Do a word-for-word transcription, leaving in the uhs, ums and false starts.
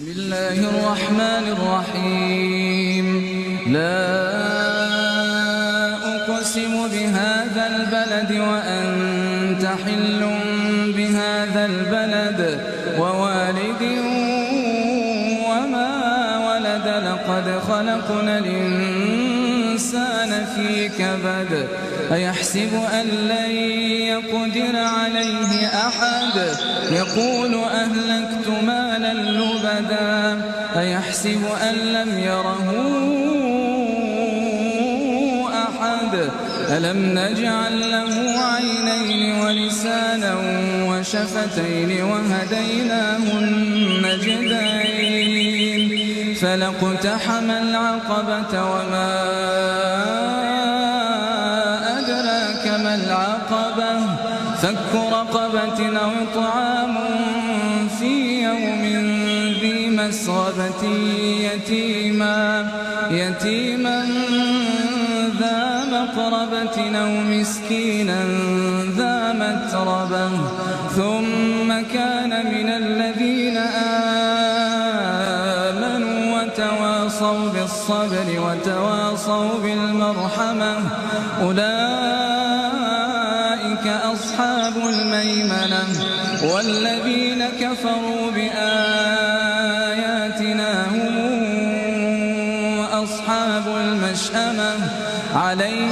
بسم الله الرحمن الرحيم. لا أقسم بهذا البلد وأنت حل بهذا البلد ووالد وما ولد. لقد خلقنا الإنسان في كبد. أيحسب أن لن يقدر عليه أحد. يقول أهلكت مالا لبدا. أيحسب أن لم يره أحد. ألم نجعل له عينين ولسانا وشفتين وهديناه النجدين. فلا اقتحم العقبة وما أدراك ما العقبة. فك رقبة أو إطعام في يوم ذي مسغبة يتيما، يتيما ذا مقربة أو مسكينا ذا متربة. ثم كان من الذين آمنوا وتواصوا بالصبر وتواصوا بالمرحمة. أولئك أصحاب الميمنة. والذين كفروا بآياتنا هم أصحاب المشأمة. عليهم